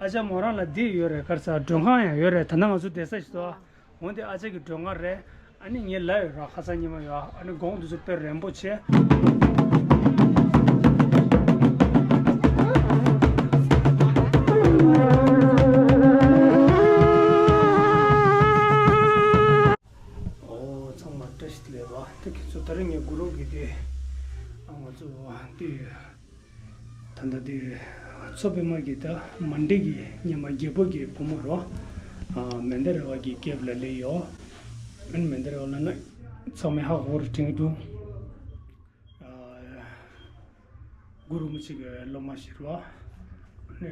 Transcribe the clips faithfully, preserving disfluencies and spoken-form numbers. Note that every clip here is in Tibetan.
ཨ་ཅག་མོ་རང་ལ་འདི་ཡོད་རེད། ག་རེ་ཟེར། མགྲོན་ཁང་ཡང་ཡོད་རེད། ད་ལྟ་ང་ཚོ་བསྡད་ས་ཞིག་འདུག་འོན་ཏེ་ཨ་ཅག་གི་མགྲོན་ཁང་རེད། ཨ་ནི་ངའི་ལག་ཡོད་ར། ཁ་སང་ཉི་མ་ཡོད། ཨ་ནི་གོང་དུ་ཚོ་དཔེ་རན་པོ་ཆེ། ཨོ་ཚང་མ་བཀྲ་ཤིས་བདེ་ལེགས་པ། ད་ཁྱེད་ཚོ་ད་རེས་ངའི་གུ་རུ་གི་དེ་ང་ཚོ་དེ་ད་ལྟ་དེ་མཚོ་པདྨ་གི་ད་མན་ཌི་གི་ཉི་མ་རྒྱལ་པོ་གི་བུ་མོ་རོ། ཨ་མན་ཌི་རེ་བ་གི་རྒྱལ་པོ་ལ་སླེབས་ཡོད། ཨ་ནི་མན་ཌི་རེ་བ་ལ་ན་ཚང་མས་ཧ་གོ་རེ་དྲན་གི་འདུག་གུ་རུ་རིན་པོ་ཆེ་གི་སློབ་མ་ཞིག་རེད་བ། ཨ་ནི་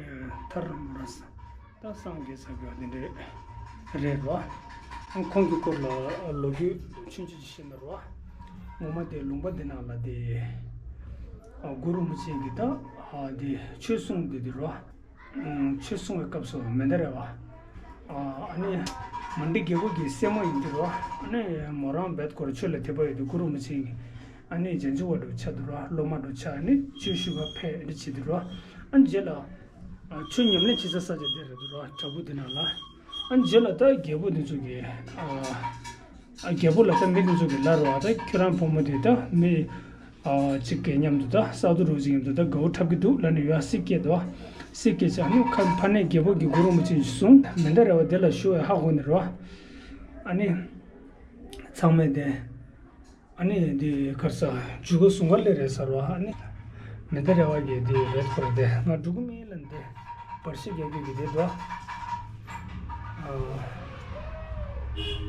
ཐར་མོ་ར་ས་ད་སངས་རྒྱས་ས་གི་འདི་འདྲས་རེད་བ། ཨ་ཁོང་གི་སྐོར་ལ་ལོ་རྒྱུས་ཆུང་ཆུང་ཅིག་བཤད་ན་རེད་བ། ངོ་མ་དེ་ལུང་པ་འདི་ནང་ལ་དེ་ཨ་གུ་རུ་རིན་པོ་ཆེ་གི་ད་ཨ་དེ་ཆོས་གསུང་འདི་འདི་རེད་བ། ཆོས་གསུང་བའི་སྐབས་སུ་མན་ཌི་རེ་བ། ཨ་ནི་མན་ཌི་རྒྱལ་པོ་གི་སྲས་མོ་ཡིན་གྱི་རེད་བ། ཨ་ནི་མོ་རང་རྦད་ཁོ་རང་ཆོས་ལ་དད་པ་ཡོད་དུས་གུ་རུ་རིན་པོ་ཆེ་གི་ཨ་ནི་རྗེས་འཇུག་པ་འདྲ་ཆགས་འདུག་ར། སློབ་མ་འདྲ་ཆགས་ནི་ཆོས་ཞུ་བར་ཕེབས་འདི་བྱེད་འདུག་ར། ཨ་ནི་རྗེས་ལ་ཨ་ཆོས་ཉམས་ལེན་བྱེད་ས་ས་ཆ་དེ་རེད་འདུག་ར། བྲག་ཕུག་དེ་ནང་ལ། ཨ་ནི་རྗེས་ལ་ད་རྒྱལ་པོ་འདི་ཚོ་གི་ཨ་རྒྱལ་པོ་ལ་ད་མི་དེ་ཚོ་གི་ལབ་ར་བ། ད་ཁྱོད་རང་བུ་མོ་དེ་ད་མི་ཨ་གཅིག་གི་མཉམ་དུ་ད་ས་རྡོ་རུ་གཅིག་མཉམ་དུ་ད་དགའ་བོ་འཁྲབ་ཀྱི་འདུག་ལབ་ནས་ཡོད། སྲིད་སྐྱེས་འདུག་སྲིད་སྐྱེས་ཆགས་ནས་ཁ་ཕ་ནས་རྒྱལ་པོ་གི་གུ་རུ་རིན་པོ་ཆེ་གསུང་། མན་ཌི་རེ་བ་དེ་ལ་ཞུ་བའི་ཧ་གོ་ནས་ར། ཨ་ནི་ཚང་མས་དེ་ཨ་ནི་དེ་ག་རེ་ཟེར་འཇུག་སྒོ་བཟུང་ག་སླེབས་རེད་ཟེར་བ། ཨ་ནི་མན་ཌི་རེ་བ་གི་དེ་རེད་ཁོ་རེ་དེ་ང་འགྲོ་གི་མིན་ལབ་ནས་དེ་པར་ཆས་རྒྱག་རྒྱུ་གི་དེ་འདུག་ཨ་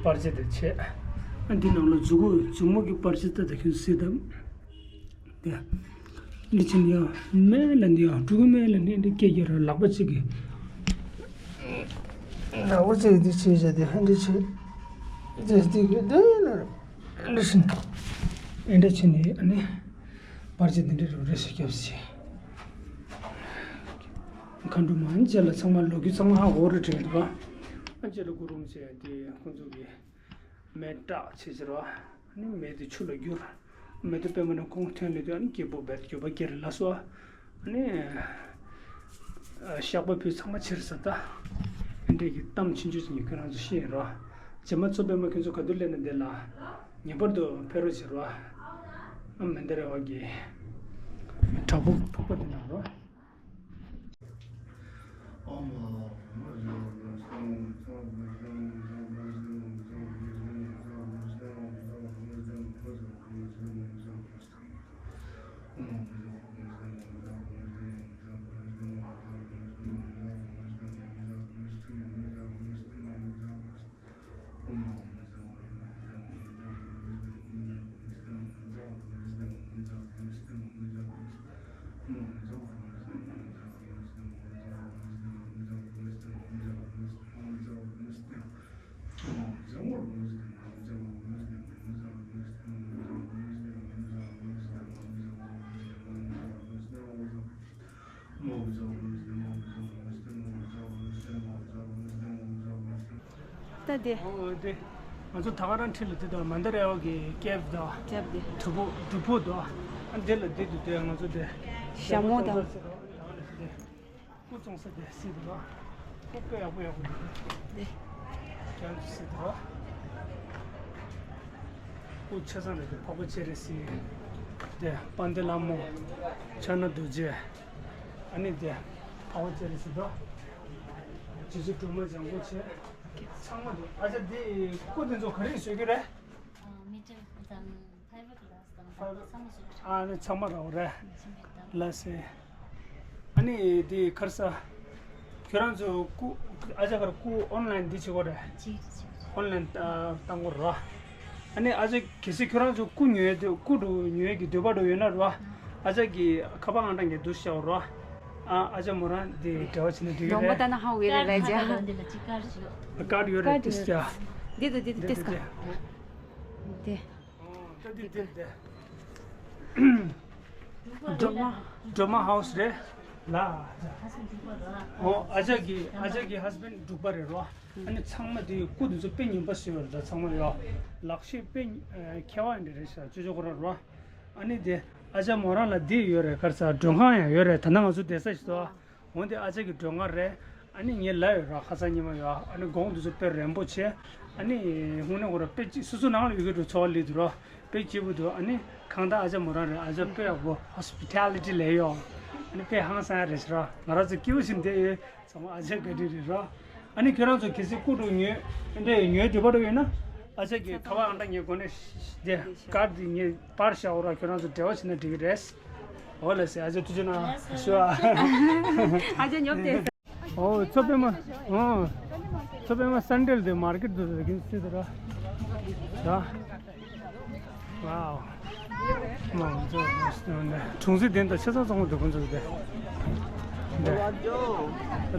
པར་ཆས་དེ་ཆས། ཨ་འདི་ནང་ལ་མཛུབ་གུ་མཛུབ་མོ་གི་པར་ཆས་ད་ད་ཁྱོད་སྲིད་དམ། དེ་འདི་ཕྱིན་ཡང་མེད་ལ་འདི་ཡང་འགྲོ་གི་མེད་ལ་འདི་འདི་སྐད་རྒྱག་ར། ལག་པ་གཅིག་གིས་ལག་པ་གཅིག་འདི་བྱས་བྱས་དེ་འདི་བྱས་དེ་འདི་གི་འདི་ལ་འདི་ཕྱིན་འདི་འདྲ་ཕྱིན་ནས་ཨ་ནི་པར་ཆས་འདི་འདྲ་རུ་རེ་ཞིག་སྐྱབས་སེ། མཁའ་འགྲོ་མ་རྗེས་ལ་ཚང་མ་ལོ་རྒྱུས་ཚང་མ་ཧ་གོ་རེ་དྲན་འདུག་ཨ་རྗེས་ལ་གུ་རུ་རིན་པོ་ཆེ་དེ་ཁོང་ཚོ་གི་མེ་སྲེག་བྱེད་ཟེར་བ། ཨ་ནི་མེ་དེ་ཆུ་ལ་བསྒྱུར། མེ་ཏོག་པད་མ་ནས་ཁོང་ཐོན་ལེ་དུས་ཨ་ནི་སྐྱེས་བུ་བེད་སྐྱོབ་པ་སྐྱེ་རེ་ལ་སོ། ཨ་ནི་བཤགས་པ་ཕུལ་ཚང་མ་ཕྱིར་ས་ད། ཨ་འདྲས་ཀྱི་གཏམ་ཆུང་ཆུང་ཞིག་ཁྱོད་རང་ཚོ་ཤེས་རོགས། རྗེས་མ་མཚོ་པད་མ་ཁྱོད་ཚོ་ག་དུས་སླེབས་ན་བདེ་ལ། ངེས་པར་དུ་ཕེབས་རོགས་བྱེད་རོགས། ཨ་མན་ཌི་རེ་བ་གི་བྲག་ཕུག་ཕུག་པ་དེ་ན་རོགས། ད་དེ། ཨོ་དེ། ང་ཚོ་ད་ག་རང་འཁྲིས་ལ་དེ་དང་མན་ཌི་རེ་བ་གི་ཀེབ་དང་། ཀེབ་དེ། གྲུ་ཕུག་གྲུ་ཕུག་དང་། ཨ་དེ་ལ་དེ་དུ་དེ་ང་ཚོ་དེ། ཞྭ་མོ་དང་། སྐུ་བཙོང་ས་དེ་སྲིད་དུ་ར། སྐུ་དཔེ་ཡག་པོ་ཡག་པོ་འདུག་དེ། ཀྱང་སྲིད་དུ་ར། སྐུ་ཆ་ཚང་རེད་དེ། འཕགས་པ་སྤྱན་རས་གཟིགས། དེ་དཔལ་ལྡན་ལྷ་མོ། ཕྱག་ན་རྡོ་རྗེ། ཨ་ནི་དེ་འཕགས་པ་སྤྱན་རས་གཟིགས་དང་། རྗེ་བཙུན་སྒྲོལ་མ་འཇམ་མགོན་བྱས། ཚང་མ་འདུག་ཨ་ཅག་འདི་སྐུ་འདི་ཚོ་ག་རེ་བཟོས་ཀྱི་རེད། མི་ཚང་ཚང་མ་བཟོས་ཀྱི་རེད། ཨ་ནི་ཚང་མ་རང་རེད། ལགས་སེ། ཨ་ནི་འདི་ག་རེ་ཟེར། ཁྱོད་རང་ཚོ་སྐུ་ཨ་ཅག་ག་རེ་སྐུ་ཨོན་ལན་འདི་བྱེད་དགོས་རེད། ཨོན་ལན་བཏང་དགོས་རེད། ཨ་ནི་ཨ་ཅག་གལ་སྲིད་ཁྱོད་རང་ཚོ་སྐུ་ཉོ་ཡས་འདོད་སྐུ་འདྲ་ཉོ་ཡས་ཀྱི་འདོད་པ་འདྲ་ཡོད་ན་རེད་བ། ཨ་ཅག་གི་ཁ་པར་ཨང་གྲངས་འདི་འདུག་བཞག་རོགས། ཨ་ཨ་ཅག་མོ་རང་འདི་འབྲེལ་བ་བྱེད་ན་འགྲིག་གི་རེད། ལོང་བ་ད་ན་ཧ་ཝེ་རེད་ལ་ཅག་ཀར་ཡོད་རེད། ཏིས་ཀ་འདི་འདུག་འདི་འདུག་ཏིས་ཀ་འདི། འདི་འདི་འདི། འདི། སྒྲོལ་མ། སྒྲོལ་མ་ཧའུ་སི་རེད་ལ། ཨོ་ཨ་ཅག་གི་ཨ་ཅག་གི་ཧ་སི་བྷེན་ཌི་འབྲུག་པ་རེད་རོ། ཨ་ནི་ཚང་མ་དེ་སྐུ་དེ་ཚོ་དཔེ་ཉམས་པ་བཟོས་པ་རེད། ད་ཚང་མ་ཡོད་ལག་ཤེས་དཔེ་མཁས་པ་འདྲ་རེད་ཤག་ཅོ་ཅོ་ཁོ་ར་རོ། ཨ་ནི་དེ་ཨ་ཅག་མོ་རང་ལ་དེ་ཡོད་རེད། ག་རེ་ཟེར། མགྲོན་ཁང་ཡང་ཡོད་རེད། ད་ནང་ང་ཚོ་བསྡད་ས་ཞིག་འདུག་འོན་ཏེ་ཨ་ཅག་གི་མགྲོན་ཁང་རེད། ཨ་ནི་ངས་ལབ་ཡོད་ར། ཁ་སང་ཉི་མ་ཡོད། ཨ་ནི་དགོང་དུས་ཚོད་དཔེ་རན་པོ་ཆེ། ཨ་ནི་དངོས་གནས་ཁོ་ར་དཔེ་སྐྱིད། སོ་སོ་ནང་ལ་ཡོད་ཀྱི་འགྲོ། འཚོ་བ་ལས་དུས་ར་དཔེ་སྐྱིད་པོ་འདུག་ཨ་ནི་གང་ལྟར་ཨ་ཅག་མོ་རང་རེད། ཨ་ཅག་དཔེ་ཡག་པོ་ཧོ་སི་པི་ཊ་ལི་ཊི་ལས་ཡོད། ཨ་ནི་དཔེ་ཧང་སང་རེད་ཟེར་ར། ང་རང་ཚོ་སྐྱིད་པོ་ཞིག་བསྡད་ཡོད། ཚང་མ་ཨ་ཅག་ག་འདྲ་རེད་ར། ཨ་ནི་ཁྱོད་རང་ཚོ་གལ་སྲིད་སྐུ་དྲུང་ཉོས་འདྲ་ཉོས་དེ་པར་ཡོད་ན། ཨ་ཅག་གི་ཁ་པར་ཨང་གྲངས་ངས་གོ་ནས་དེ་ཀར་དེ་ངས་པར་བཞག་འོ་ར། ཁྱོད་རང་ཚོ་འབྲེལ་བ་བྱས་ན་འགྲིག་གི་རེད། འོ་ལགས་སེ། ཨ་ཅག་ཐུགས་རྗེ་གནང་། ཞུ་ཨ། ཨ་ཅག་ཉོབ་དེ། ཨོ་མཚོ་པདྨ། ཨོ་མཚོ་པདྨ་སན་ཌེ་ལ་དེ་མར་ཀེཊ་དུ་དེ་གིན་སི་དུ་ར། ཡ། ཝའོ། མང་ཚོགས་དེ་གྲོང་གསེབ་དེ་འདྲ་ཆ་ཚང་ཚང་མ་འདུག་ཁོང་ཚོ་དེ། འདི་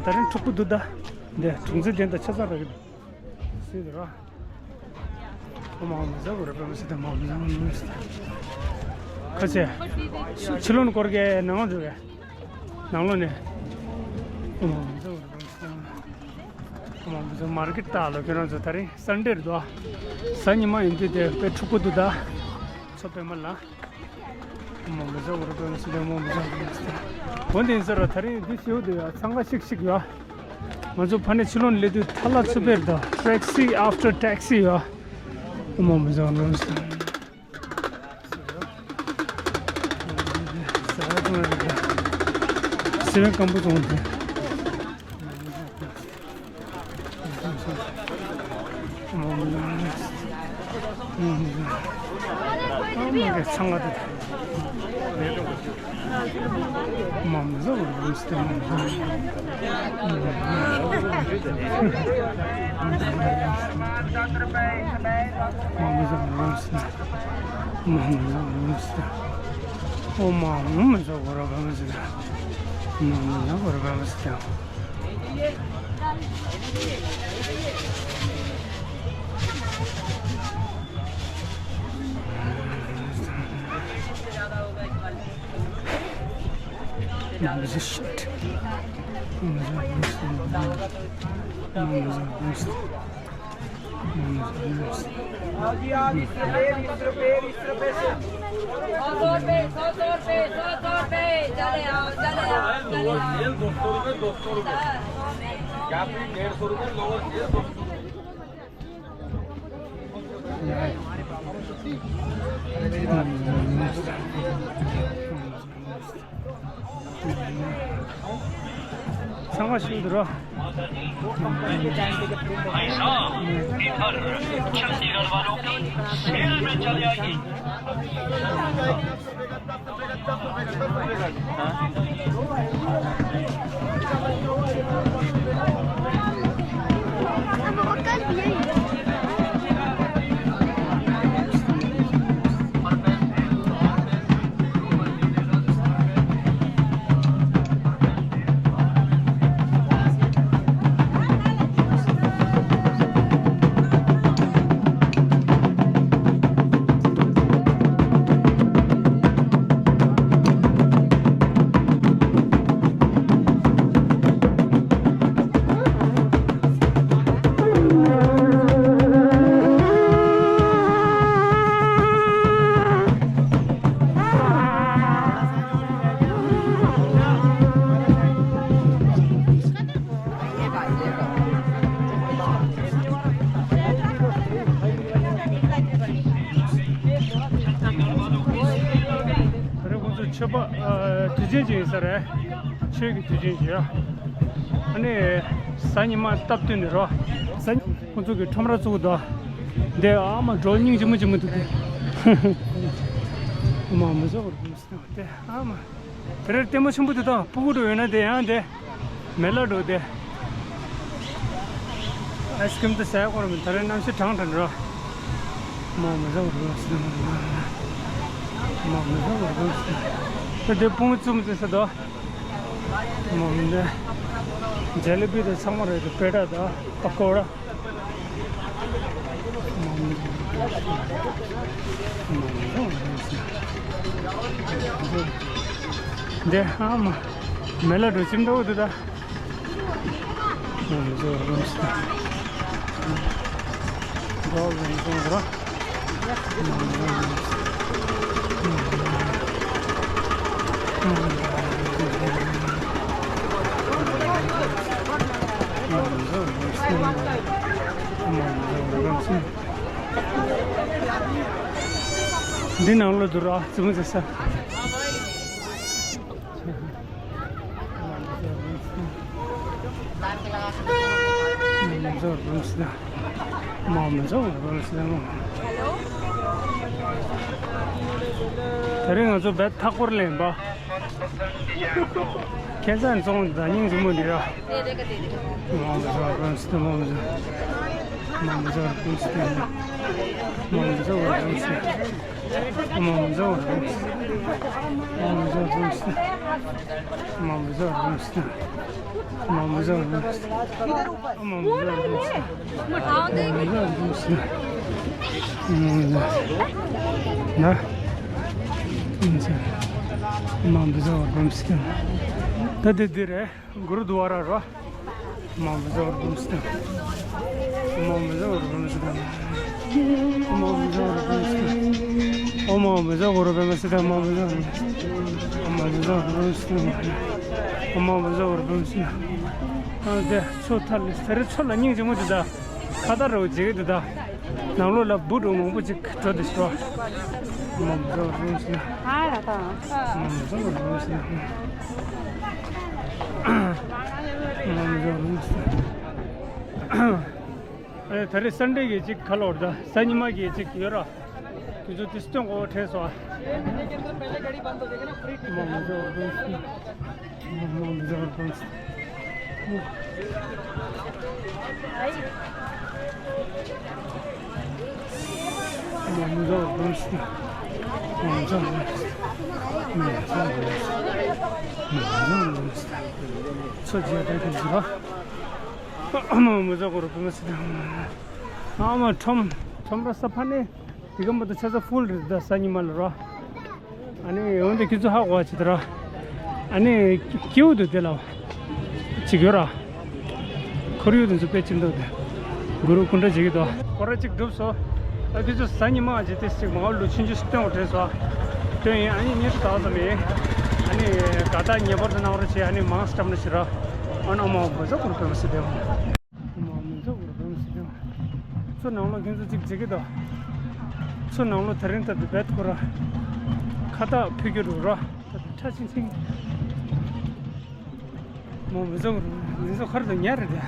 ད་རིང་འཁྲུག་པོ་འདུག་ད། འདི་གྲོང་གསེབ་དེ་འདྲ་ཆ་ཚང་ར་གི་སི་དུ་ར། ཨོ་མ་མི་ཟ་བོ་ར་པ་མི་སི་ད་མ་མི་ཟ་བོ་མི་སི་ད། ཁ་ཆེ། ཕྱི་ལོགས་ནས་སྐོར་གི་ནང་ལོགས་འགྲོ་གི། ནང་ལོགས་ནས། ཨོ་མ་མི་ཟ་བོ་ར་པ་མི་སི་ད། ཨོ་མ་མི་ཟ་བོ་མར་ཀེཊ་ད་ལོ་ཁྱོད་རང་ཚོ་ད་རིང་སན་ཌེ་རེད་དོ། གཟའ་ཉི་མ་ཡིན་དུས་དེ་དཔེ་འཁྲུག་པོ་འདུག་ད། མཚོ་པདྨ་ལ། མོ་མི་ཟ་འུར་བའི་མི་སི་ལ་མོ་མི་ཟ་འུར་བའི་མི་སི་ལ། འོན་ཏེ་ཡིན་ཟེར་ར། ད་རིང་འདི་ཞེའུ་འདི་ཡ་འཚང་ཁ་ཤིག་ཤིག་ཡ། ང་ཚོ་ཕ་ནས་ཕྱི་ལོགས་ནས་སླེབས་དུས་ཐ་ལ་ཚུ་པེར་དང་ཊེག་སི་ཨབ་ཊར་ཊེག་སི་ཡ། མོ་མི་ཟ་འུར་བའི་མི་སི་ལ། ཟ་འུར་བའི་མི་སི་ལ། སེ་བན་སྐམ་པོ་བཙོང་དེ། सौ सौ रुपये, सौ सौ रुपये, सौ सौ रुपये, चले आओ, चले आओ, चले आओ। क्या डेढ़ सौ रुपये लोअर किए, दो सौ। ཚང་མ་ཞུ་འདུག་རོ། भाई साहब, इधर चंडीगढ़ वालों की सेल में चले आइए। ད་རེས་ཁོང་ཚོ་མཆོད་པ་ཨ་དུས་ཆེན་ཅིག་ཡིན་ས་རེད། ཆོས་ཀྱི་དུས་ཆེན་ཅིག་ཡ། ཨ་ནི་གཟའ་ཉི་མ་སྟབས་བསྟུན་ནས་རོ། གཟའ་ཉི་ཁོང་ཚོ་གི་ཁྲོམ་ར་བཙུགས་འདུག་འདི་ཨ་མ་འགྲོ་སྙིང་རྗེ་མོ་ཅིག་མི་འདུག་སྟེ། མ་མི་བཟོ་བར་དེ་ཨ་མ། དེ་རེད། ལྟད་མོ་ཆེན་པོ་དེ་དང་སྤུ་གུ་འགྲོ་ཡོད་ན་དེ་ཡང་དེ། མེ་ལ་འགྲོ་དེ། ཨའི་སི་ཀྲིམ་དེ་ཟ་ཡ་ཁོ་ར་མིན། ད་རེས་གནམ་གཤིས་གྲང་གྲང་འགྲོ། མ་མི་ཟ་བར་དགོས་སི། མ་མི་ཟ་བར་དགོས་སི། དེ་དེ་སྤུ་གུ་བཙུམ་དེ་ཟ་དོ། མ་མི་འདི། ཇེ་ལི་བི་དང་ཚང་མ་རེད་དེ། པེ་ཏྲ་དང་པ་ཀོ་ཌ། འདི་ཨ་མ། མེ་ལ་འགྲོ་ཅིམ་འགྲོ་འདུག་ད། འདི་ནང་ལོགས་འདུག་ར། ཙི་མོ་ཙི་ས། དེ་རིང་ང་ཚོ་བེད་ཐག་པར་ལེན་པ། ཁྱེད་ཚང་བཙོང་དང་སྙིང་རྗེ་མོ་འདི་ར། ད་དེ་འདི་རེད། གུ་རུ་དུ་ཝ་ར་ར། མ་མི་ཟ་བར་བུམ་སི་ཏང་། མ་མི་ཟ་བར་བུམ་སི་ཏང་། མ་མི་ཟ་བར་བུམ་སི་ཏང་། ཨོ་མ་མི་ཟ་གུ་རུ་བེ་མ་སི་ཏང་། མ་མི་ཟ་བར་བུམ་སི་ཏང་། མ་མི་ཟ་བར་བུམ་སི་ཏང་། ཨོ་མ་མི་ཟ་བར་བུམ་སི་ཏང་། ཨ་དེ་ཚོ་ཐར་ལི་སེ་རི་ཚོ་ལ་སྙིང་རྗེ་མོ་དེ་ད་ཁ་ད་རོ་ཇེ་གི་དེ་ད། ནང་ལོགས་ལ་བུ་འདྲ་མང་པོ་ཅིག་འགྲོ་དེ་ཤོ། མ་མི་ཟ་བར་བུམ་སི་ཏང་། ཨ་ར་ད། མ་མི་ཟ་བར་བུམ་སི་ཏང་། མ་མི་ཟ་བར་བུམ་སི་ཏང་། ཨ་ད་རེས་སན་ཌེ་གི་ཅིག་ཁ་ལོར་ད་གཟའ་ཉི་མ་གི་ཅིག་ཡོད་ར། དུས་ཚོད་དེ་སྟོན་གོ་དྲན་སོང་། མ་མི་ཟ་བར་བུམ་སི་ཏང་། མ་མི་ཟ་བར་བུམ་སི་ཏང་། མ་མི་ཟ་བར་བུམ་སི་ཏང་། མ་མི་ཟ་བར་བུམ་སི་ཏང་། མ་མི་ཟ་བར་བུམ་སི་ཏང་། མ་མི་ཟ་བར་བུམ་སི་ཏང་། ཚོ་རྒྱས་དྲགས་ཀྱི་ཟེར་བ། མ་མི་ཟ་གུ་རུ་བུམ་སི་ཏང་། ཨ་མ་ཁྲོམ་ཁྲོམ་ར་ས་ཕ་ནི། དེ་ག་མ་གཏོགས་ཆ་ཚང་ཕུལ་རེད་ད་གཟའ་ཉི་མ་ལ་ར། ཨ་ནི་འོན་ཏེ་ཁྱེད་ཚོ་ཧ་གོ་བ་ཅི་ད་ར། ཨ་ནི་ཀེའུ་དུ་དེ་ལ་ཅིག་ཡོད་ར། ཁོར་ཡུག་དེ་ཚོ་དཔེ་ཅི་འདུག་དེ། གུ་རུ་སྐུ་འདྲ་བྱེད་ཀྱི་འདུག་སྐོར་ར་ཅིག་གྲུབ་སོང་། ཨ་ཁྱེད་ཚོ་གཟའ་ཉི་མ་ཅིག་དེ་ཅིག་མ་ལུ་ཆུང་ཆུང་སྟོན་དགོས་དྲན་སོང་། སྟོན་ཡིན། ཨ་ནི་ཉི་ཤུ་ཏག་ཙམ་ཡིན། ཨ་ནི་དགའ་རྟགས་ངེས་པར་དུ་གནང་རོགས་བྱེད། ཨ་ནི་མང་སྐྱབས་ན་ཞིག་ར། ཨ་ནི་ཨ་མ་འོ་བཟོ་གུ་རུ་བེ་མ་སི་ཏང་། མ་མི་ཚོ་གུ་རུ་བེ་མ་སི་ཏང་། ཚོ་ནང་ལོགས་ཁྱེད་ཚོ་གཅིག་བྱེད་ཀྱི་དོ། ཚོ་ནང་ལོགས་དེ་རིང་ད་དུ་བེད་ཁོ་ར། ཁ་བཏགས་ཕུལ་རྒྱུ་རུ་ར། ད་དུ་ཁྲ་ཆིང་ཆིང་། མ་མི་ཚོ་གུ་རུ་མི་ཚོ་ཁར་དུ་ཉར་རེད་དེ།